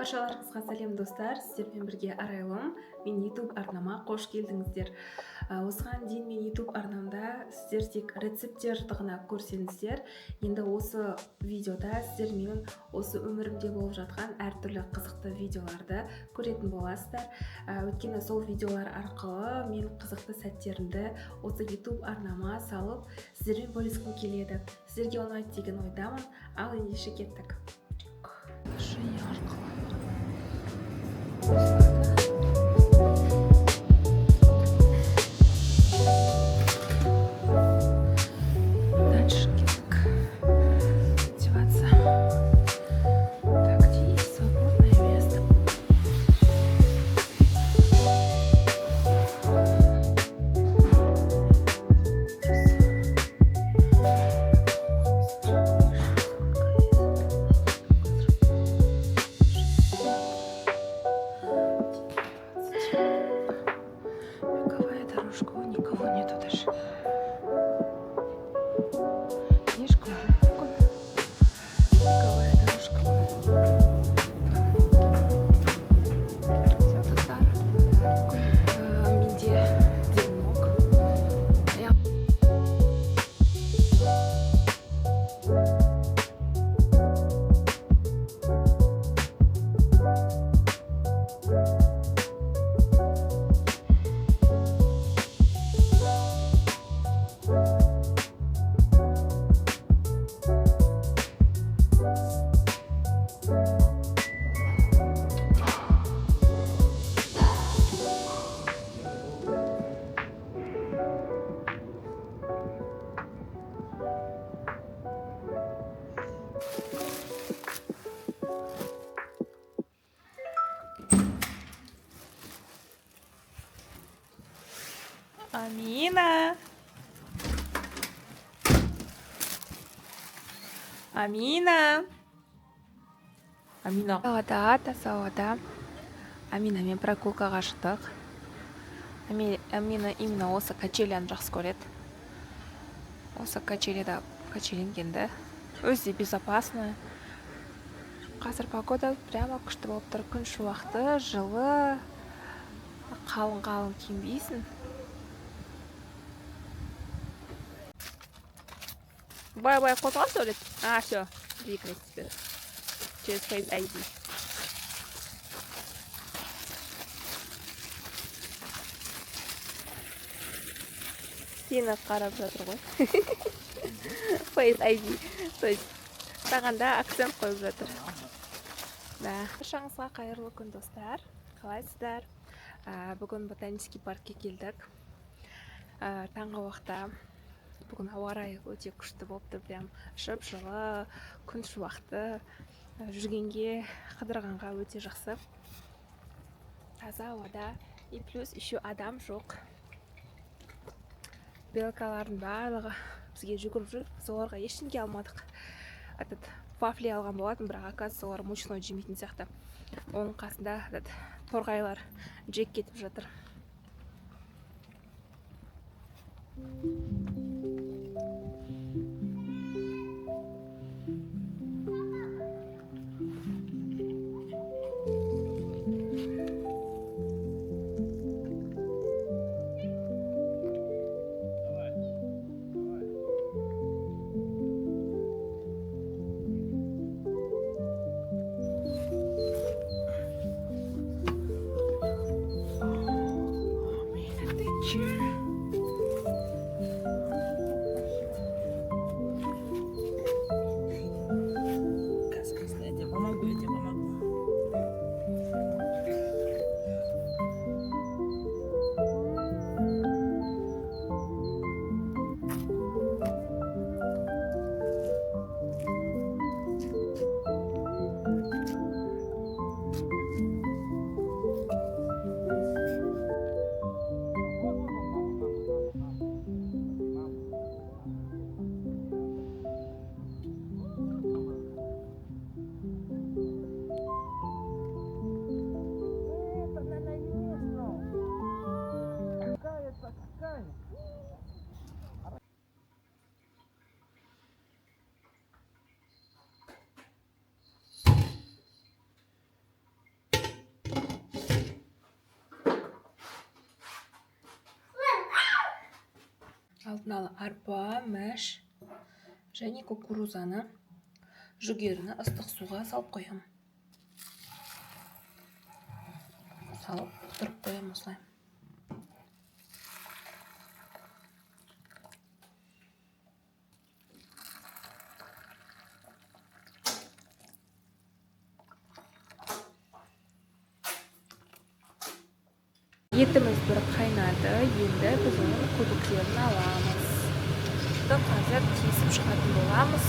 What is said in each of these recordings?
Баршаларыңызға сәлем, достар! Сіздермен бірге Арайлым. Мен YouTube арнама қош келдіңіздер. Осыған дейін мен YouTube арнамда сіздер тек рецепттерді ғана көрсеңіздер, енді осы видеода сіздер менің осы өмірімде болып жатқан әртүрлі қызықты видеоларды көретін боласыздар. Өйткені сол видеолар арқылы мен қызықты сәттерімді осы YouTube арнама салып, сіздермен бөліскім келеді. Сіздерге ұнайды деген ойдамын. Ал ендеше кеттік. Отношения арқылы қосылады. Дальше кеттік. Одеваться. Так, где есть свободное место? Беговая дорожка, у никого нету даже. Книжка уже. Беговая дорожка. Все, достар. Менде звонок. Амина. Амина. Амина. Ауада, таза ауада. Аминамен прогулкаға шықтық. Амина именно осы качеляны жақсы көреді. Осы качеляда качеленгенді. Өзі де безопасно. Қазір погода прямо күшті болып тұр. Күн шуақты, жылы. Қалың-қалың киінбейсің. Бай-бай қозғал сөйлет. А, все, двигай теперь. Через Face ID. Сені қарап жатыр ғой. Face ID. То есть саған да акцент қойып жатыр. Да. Баршаңызға қайырлы күн, достар. Қалайсыздар? Бүгін ботанический паркке келдік. Таңғы уақытта бүгін ауа райы өте күшті болып тұр, прям жып-жылы, күн шуақты, жүргенге, қыдырғанға өте жақсы. Таза ауада, и плюс еще адам жоқ. Белкалардың барлығы бізге жүгіріп жүр, біз оларға ештеңе алмадық. Этот вафли алған болатын, бірақ, оказывается, олар мучной жемейтін сияқты. Оның қасында этот торғайлар жеп кетіп жатыр. Алдын ала арпа, мәш және кукурузаны, жүгеріні ыстық суға салып қоямын. Салып бұқтырып қоямын осылай. Етіміз бір қайнады, енді біз оның көбіктерін аламыз. Қазір тесіп шығатын боламыз.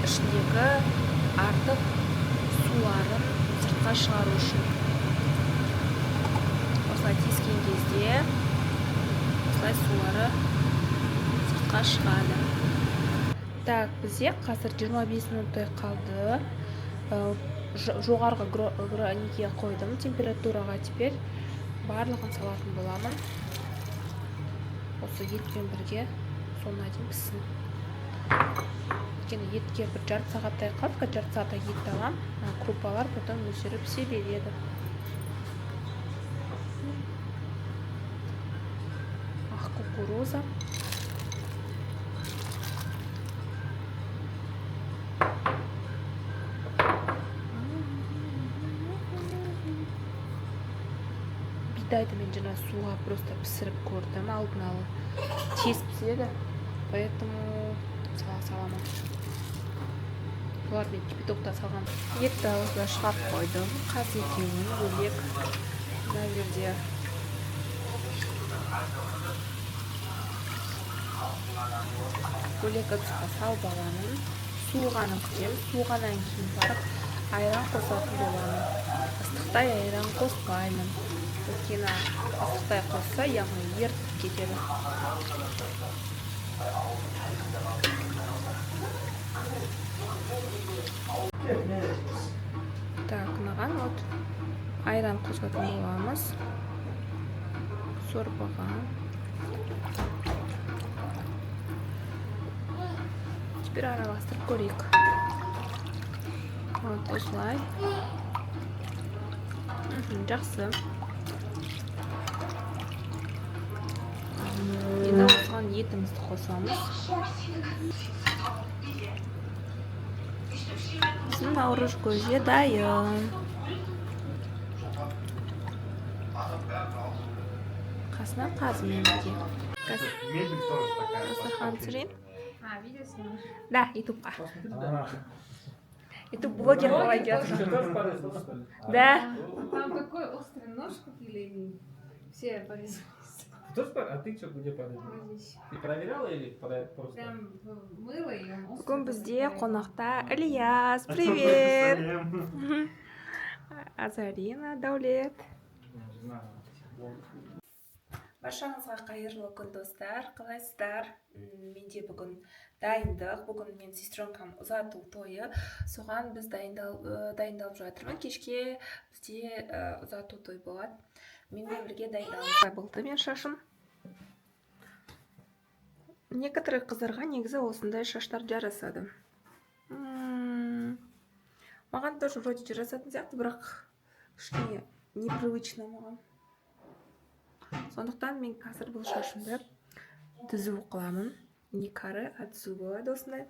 Ішіндегі артық суларын сыртқа шығару үшін. Осылай тескен кезде осылай сулары сыртқа шығады. Так, бізде қазір 25 минуттай қалды. Жоғарғы неге қойдым температураға. Теперь барлығын салатын боламын. Осы етпен бірге соңына дейін піссін. Өйткені етке бір жарты сағаттай қалды, қазір жарты сағаттай етті аламын. Крупалар потом өздері пісе береді. Ақ кукуруза. Бидайды мен жаңа суға просто пісіріп көрдім, алдын ала тез піседі, поэтому сала саламын. Бұлар мен кипятокта салған. Етті ауызына шығарып қойдым. Қаз екеуін бөлек мына жерде бөлек ыдысқа салып аламын. Суығанын күтемін. Суығаннан кейін барып айран қосатын боламын. Ыстықтай айран қоспаймын. Өйткені ыстықтай қосса, яғни ерітіп кетеді. Так, мынаған вот айран қосатын боламыз. Сорпаға. Теперь араластырып көрейік. Вот осылай. Жақсы. Енді осыған етімізді қосамыз. Біздің наурыз көже дайын. Қасына қазымен бірге. Дастархан түсірейін. А, видео снимаешь? Да, ютубқа. Ютуб блогер қалай келатыр? Да. Там такой острый нож купили, и все порезались. Ты тоже а ты что, где порезала? Здесь. Ты проверяла или просто? Прям мыло, и он острый. Бүгін бізде қонақта Ильяс. Привет. Азарина, Даулет. Баршаңызға қайырлы күн, достар. Қалайсыздар? Менде бүгін дайындық. Бүгін мен сестренкам ұзату тойы. Соған біз дайындалып жатырмын. Кешке бізде ұзату той болады. Менімен бірге дайындаламыз. Болды мен шашым. Некоторые қыздарға негізі осындай шаштар жарасады. Маған тоже вроде жарасатын сияқты, бірақ кішкене непривычно маған. Сондықтан мен қазір бұл шашымды түзу қыламын. Не кары, а түзу болады осындай.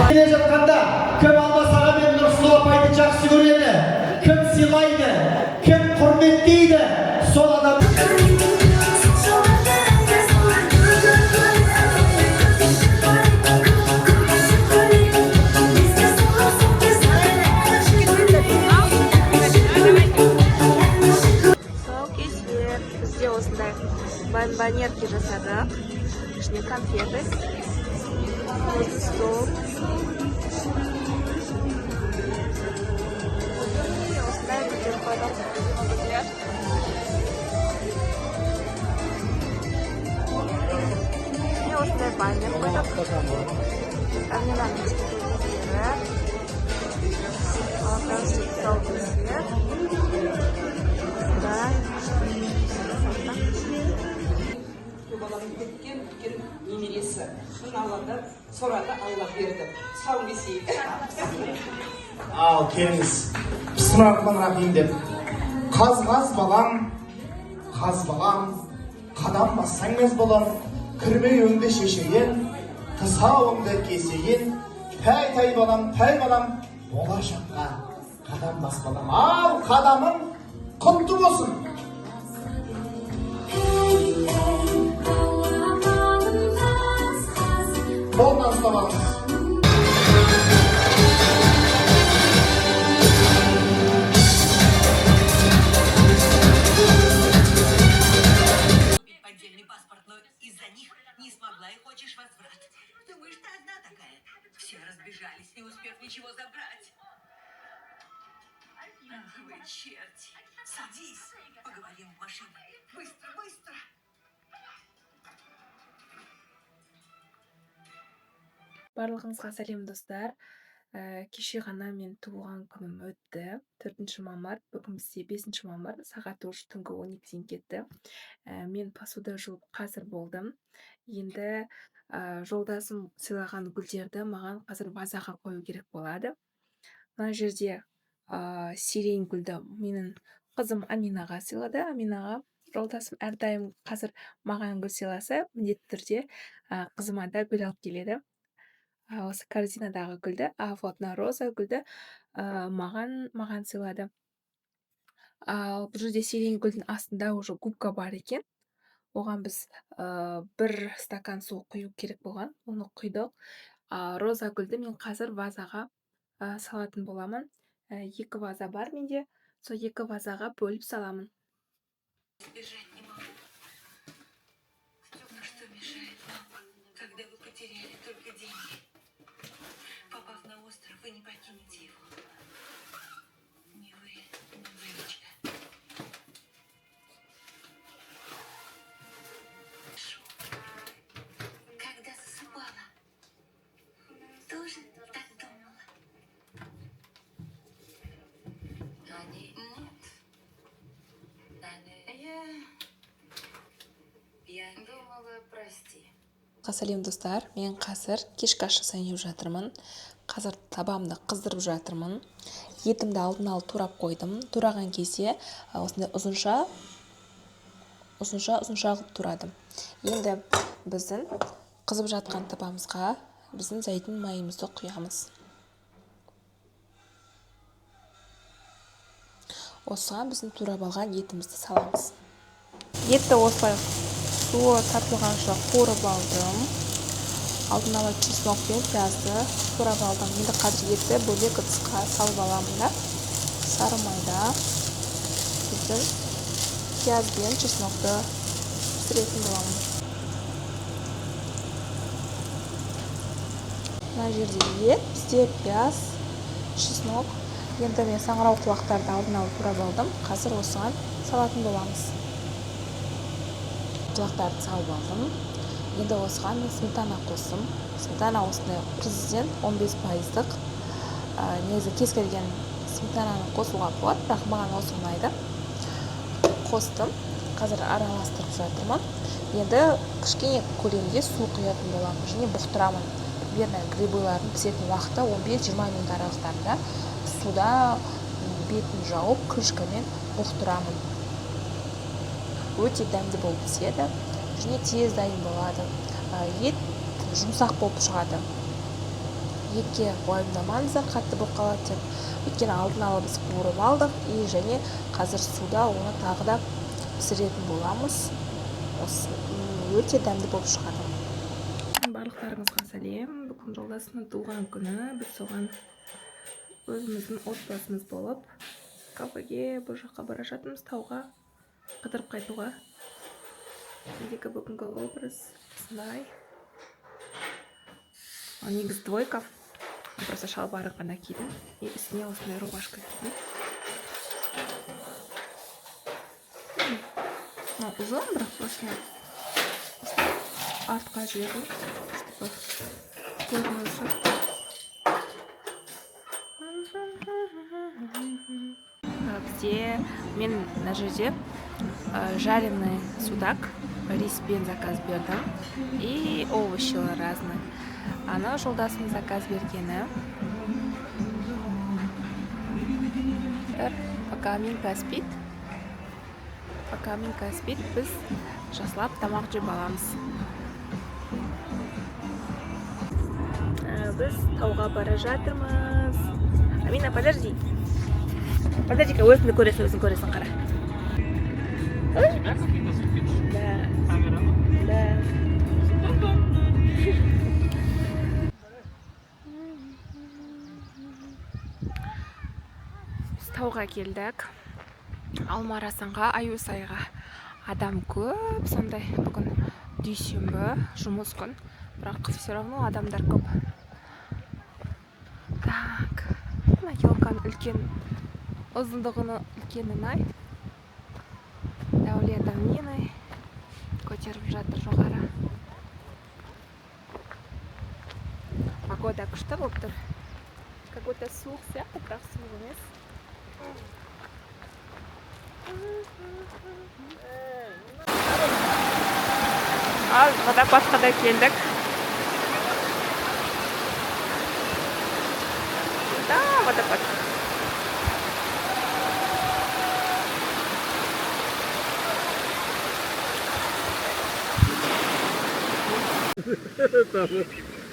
Келе жатқанда кім Алмас аға мен Нұрсұлу апайды жақсы көреді, кім сыйлайды, кім құрметтейді, сол адам. Тұсаукесер. Бізде осындай бонбоньерки жасадық. Ішіне конфеты. Осы стол. Осындай гүлдер қойдық. Гүлдер. Баннер қойдық. Аминаның кішкентай кездері. Алакаш тұсаукесер. Осындай. Баланың кеткен үлкен немересі. Соны Алладан сұрады, Алла берді. Тұсауын кесейік. Ал келіңіз, бисмиллахиррахманиррахим деп. Қаз, қаз балам, қаз балам, қадам бассаң, мәз болам. Кірме өңді шешейін, тұсауыңды кесейін. Тәй, тәй балам, тәй балам, болашаққа қадам бас, балам. Ал қадамың құтты болсын. Қолынан ұстап алыңыз. Поддельный паспорт, но из-за них не смогла и хочешь возврат. Думаешь, ты одна такая? Все разбежались, не успев ничего забрать. Ах вы черти. Садись, поговорим в машине. Быстро, быстро. Барлығыңызға сәлем, достар! Кеше ғана мен туылған күнім өтті, 4 мамыр. Бүгін бізде 5 мамыр, сағат уже түнгі 12-ден кетті. Мен посуда жуып қазір болдым. Енді жолдасым сыйлаған гүлдерді маған қазір вазаға қою керек болады. Мына жерде сирень гүлді менің қызым Аминаға сыйлады. Аминаға жолдасым әрдайым қазір маған гүл сыйласа, міндетті түрде қызыма да гүл алып келеді. Осы корзинадағы гүлді, вот мына роза гүлді маған сыйлады. Ал бұл жерде сирень гүлдің астында уже губка бар екен. Оған біз бір стакан су құю керек болған, оны құйдық. Роза гүлді мен қазір вазаға салатын боламын. Екі ваза бар менде, сол екі вазаға бөліп саламын. Сбежать не могу. Но что мешает вам, когда вы потеряли только деньги? Попав на остров, вы не покинете его. Ни вы, ни девочка. Шу. Когда засыпала, тоже так думала. Они... Нет. Я думала, прости. Сәлем, достар! Мен қазір кешкі ас жасайын деп жатырмын. Қазір табамды қыздырып жатырмын. Етімді алдын ала турап қойдым. Тураған кезде осындай ұзынша, ұзынша, ұзынша қылып турадым. Енді біздің қызып жатқан табамызға біздің зәйтүн майымызды құямыз. Осыған біздің турап алған етімізді саламыз. Етті осылай суы тартылғанша қуырып алдым. Алдын ала чеснок пен пиязды турап алдым. Енді қазір етті бөлек ыдысқа салып аламын да, сары майда біздің пияз бен чеснокты пісіретін боламын. Мына жерде ет бізде, пияз, чеснок. Енді мен саңырауқұлақтарды алдын ала турап алдым. Қазір осыған салатын боламыз. Құлақтарды салып алдым. Енді осыған мен сметана қостым. Сметана осындай Президент, 15 пайыздық. Негізі кез келген сметананы қосуға болады, бірақ маған осы ұнайды. Қостым, қазір араластырып жатырмын. Енді кішкене көлемде су құятын боламын және бұқтырамын. Примерно грибылардың пісетін уақыты 15-20 минут аралықтарында суда бетін жауып, крышкамен бұқтырамын. Өте дәмді болып піседі және тез дайын болады. Ет жұмсақ болып шығады. Етке уайымдамаңыздар қатты болып қалады деп, өйткені алдын ала біз қуырып алдық и және қазір суда оны тағы да пісіретін боламыз. Осы өте дәмді болып шығады. Барлықтарыңызға сәлем! Бүгін жолдасымның туған күні. Біз соған өзіміздің отбасымыз болып кафеге, бұл жаққа бара жатырмыз, тауға қыдырып қайтуға. Мендегі бүгінгі образ осындай. Ал негізі двойка, просто шалбарын ғана кидім и үстіне осындай рубашка кидім. Мынау ұзын, бірақ просто осындай. Артқа жібердім, чтобы көріну үшін. Бізде, мен мына жерде жареный судак риспен заказ бердім и овощилар разный. Ана жолдасым заказ бергені. Пока Аминка спит, пока Аминка спит, біз жақсылап тамақ жеп аламыз. Біз тауға бара жатырмыз. Амина, подожди. Подожди-ка, өзіңді көресің, өзің көресің, қара. У тебя какие-то звуки? Да. Камера, ну? Да. Тун-тун. Біз тауға келдік. Алмарасанға, Аюсайға. Адам көп, сондай бүгін дүйсенбі, жұмыс күн. Бірақ все равно адамдар көп. Так, мына елканың үлкен ұзындығының үлкенін ай. Дәулет Аминой көтеріп жатыр жоғары. Погода күшті болып тұр. Как будто суық сияқты, бірақ суық емес. Ал, водопадқа да келдік. Да, водопад.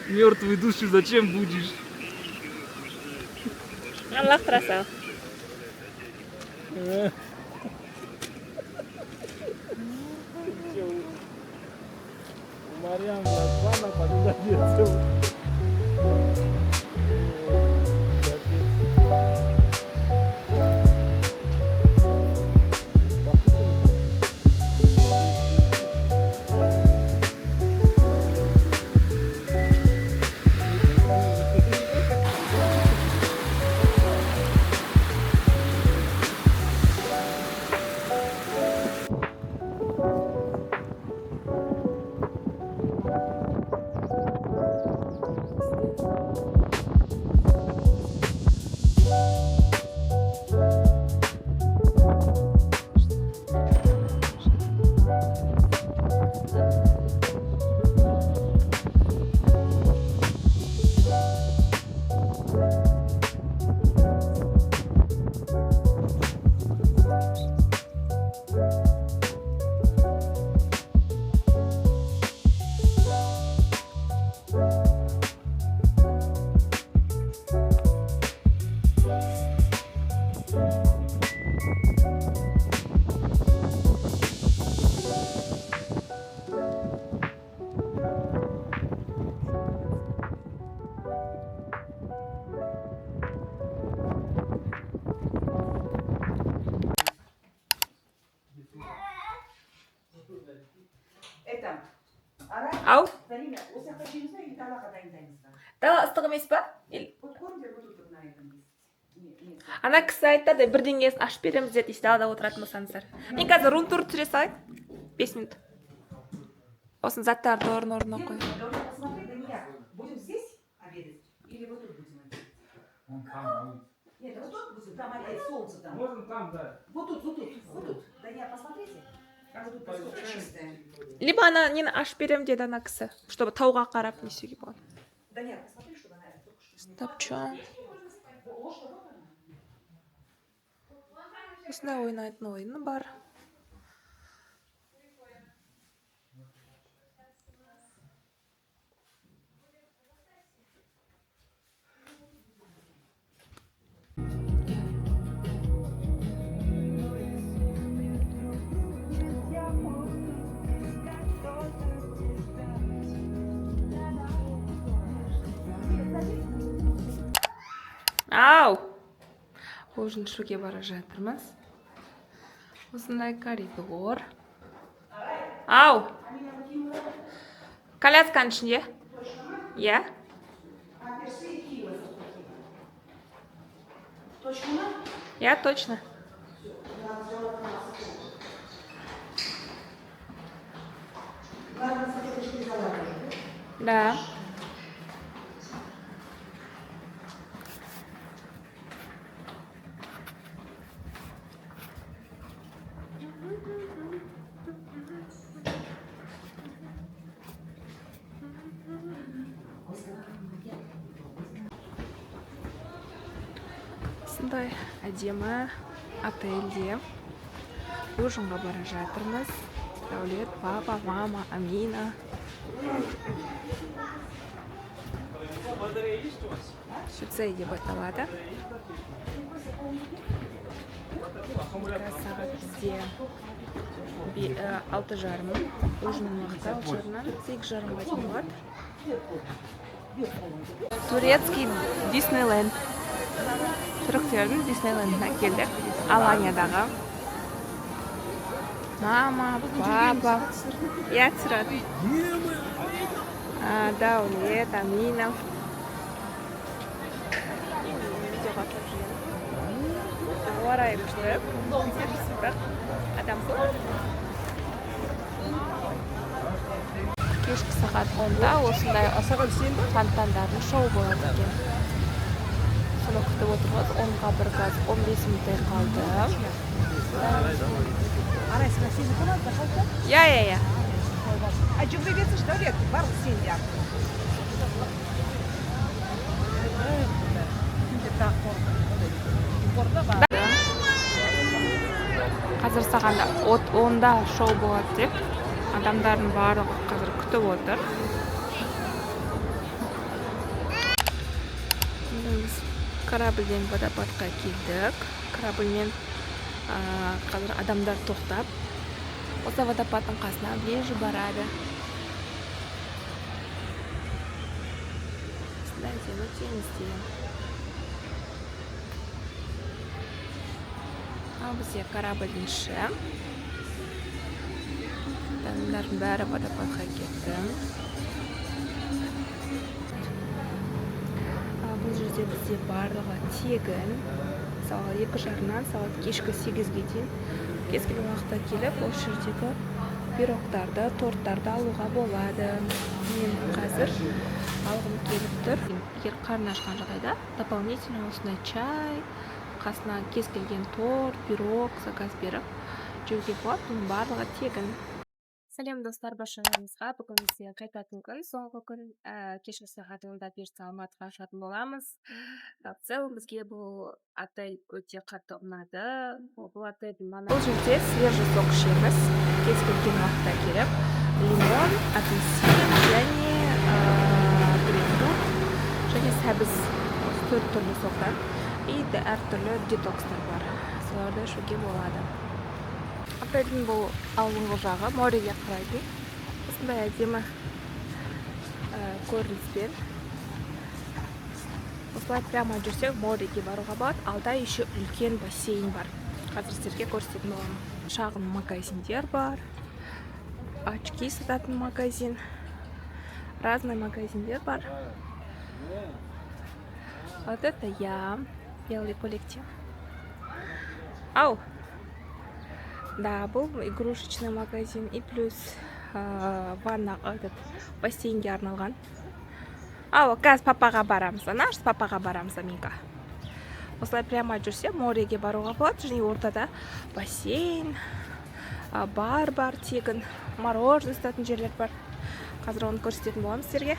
Мертвые души зачем будешь? Лақтыра сал. Мариам Латвана подойдет. Это, Арай, Ау, Зарина, осы жақта жейміз ба или далаға дайындаймыз ба? Дала ыстық емес па? Вот көріңдер, вот тут вот на этом месте. Нет, нет. Ана кісі айтады, бірдеңесін ашып береміз деді, если далада отыратын болсаңыздар. Мен қазір рум-тур түсіре салайын. 5 минут. Осын заттарды орын орнына қой. Гаурин, посмотри, Данияр, будем здесь обедать или вот тут будем обедать? Он там. Нет, вот тут будем, там опять солнце там. Можно там, да. Вот тут, вот тут, вот тут. Данияр, посмотрите. Как тут насколько чистое. Либо ана нені ашып беремін деді ана кісі, чтобы тауға қарап не істеуге болады. Данияр, посмотри, чтобы она только что не- Тапчан. Ложка вот она. Осындай ойнайтын ойыны бар. Ау! Ужин ішуге бара жатырмыз. Осындай коридор. Ау! Колясканың ішінде. Иә. Точно? Иә, точно. Ладно, салфеточки взяла. Да. Осындай әдемі отельде ужинға бара жатырмыз. Дәулет, папа, мама, Амина. Швеция деп аталады. Қазір сағат бізде 6:30. Ужиннің уақыты 6:30-нан 8:30-ға дейін болады. Турецкий Диснейленд. Түріктердің Диснейлендіне келдік. Аланиядағы. Мама, папа. Иә, түсіреді. Дәулет, Амина. Видеоға түсіріп жүрген. Ауа райы күшті. Бірақ адам көп. Кешкі сағат 10-да осындай фонтандардың шоу болады екен. Соны күтіп отырмыз. 10-ға бір газ 15 минуттай қалды. Иә, иә, иә. А жүгіре берсінші, Дәулет, барлық сенде. Қазір сағат 10-да шоу болады деп адамдардың барлығы қазір күтіп отыр. Біз корабльден водопадқа келдік. Корабльмен қазір адамдар тоқтап, осы водопадтың қасына ближе барады. Осындай әдемі теңізде. Ал бізде корабльдің іші. Адамдардың бәрі водопадқа кетті. Бұл жерде бізде барлығы тегін. Сағат 2:30-нан сағат кешкі 8-ге дейін кез келген уақытта келіп, осы жердегі пирогтарды, торттарды алуға болады. Мен қазір алғым келіп тұр. Егер қарны ашқан жағдайда дополнительно осындай чай, қасына кез келген торт, пирог заказ беріп жеуге болады. Бұның барлығы тегін. Сәлем достар, баршаңызға. Бүгін бізде қайтатын күн, соңғы күн, кешкі сағат 10-да бұйыртса Алматыға ұшатын боламыз. В целом бізге бұл отель өте қатты ұнады. Бұл отельдің мана Бұл жерде свежий сок ішеміз. Кез келген уақытта келіп, лимон, апельсин және грейпфрут және сәбіз, осы 4 түрлі соктан и әртүрлі детокстар бар. Соларды ішуге болады. Отельдің бұл алдыңғы жағы мореге қарайтын. Осындай әдемі көрініспен. Осылай прямо жүрсек мореге баруға болады. Алда еще үлкен бассейн бар. Қазір сіздерге көрсететін боламын. Шағын магазиндер бар. Очки сататын магазин. Разный магазиндер бар. Вот это я. Белый коллектив. Ау! Да, был игрушечный магазин и плюс ванна, этот, бассейнге арналған. Ау, қазір папаға барамыз. Ана, папаға барамыз, Аминка. Осылай прямо жүрсе, мореге баруға болады. Және ортада бассейн, бар бар, тегін, мороженое сататын жерлер бар. Қазір оны көрсететін боламын сіздерге.